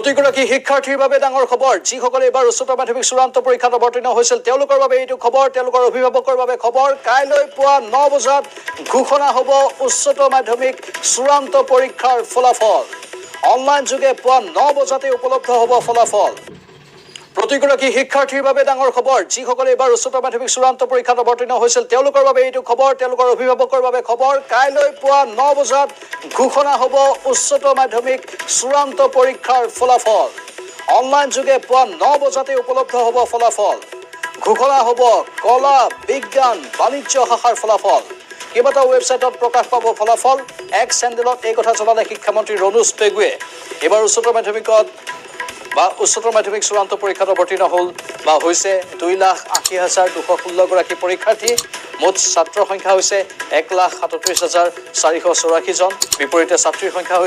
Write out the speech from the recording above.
প্ৰতিগৰাকী শিক্ষাৰ্থীৰ বাবে ডাঙৰ খবৰ। যিসকলে এইবাৰ উচ্চতৰ মাধ্যমিক চূড়ান্ত পৰীক্ষাত অৱতীৰ্ণ হৈছিল তেওঁলোকৰ বাবে এইটো খবৰ, তেওঁলোকৰ অভিভাৱকৰ বাবে খবৰ। কাইলৈ পুৱা 9 বজাত ঘোষণা হ'ব উচ্চতৰ মাধ্যমিক চূড়ান্ত পৰীক্ষাৰ ফলাফল। অনলাইন যোগে পুৱা 9 বজাতে উপলব্ধ হ'ব ফলাফল। প্ৰতিগৰাকী শিক্ষাৰ্থীৰ বাবে ডাঙৰ খবৰ। যিসকলে এইবাৰ উচ্চতৰ মাধ্যমিক চূড়ান্ত পৰীক্ষাত অৱতীৰ্ণ হৈছিল তেওঁলোকৰ বাবে এইটো খবৰ, তেওঁলোকৰ অভিভাৱকৰ বাবে খবৰ। কাইলৈ পুৱা 9 বজাত ঘোষণা হ'ব উচ্চতৰ মাধ্যমিক চূড়ান্ত পৰীক্ষাৰ ফলাফল। অনলাইন যোগে পুৱা 9 বজাতে উপলব্ধ হ'ব ফলাফল। ঘোষণা হ'ব কলা, বিজ্ঞান, বাণিজ্য শাখাৰ ফলাফল। কেইবাটাও ৱেবছাইটত প্ৰকাশ পাব ফলাফল। এক চেণ্ডেলত এই কথা জনালে শিক্ষামন্ত্ৰী ৰণোজ পেগুৱে। এইবাৰ উচ্চতৰ মাধ্যমিকত বা উচ্চতৰ মাধ্যমিক চূড়ান্ত পৰীক্ষাত অৱতীৰ্ণ হ'ল বা হৈছে 2,80,216 গৰাকী পৰীক্ষাৰ্থী। মুঠ ছাত্ৰৰ সংখ্যা হৈছে 1,37,484 জন। বিপৰীতে ছাত্ৰীৰ সংখ্যা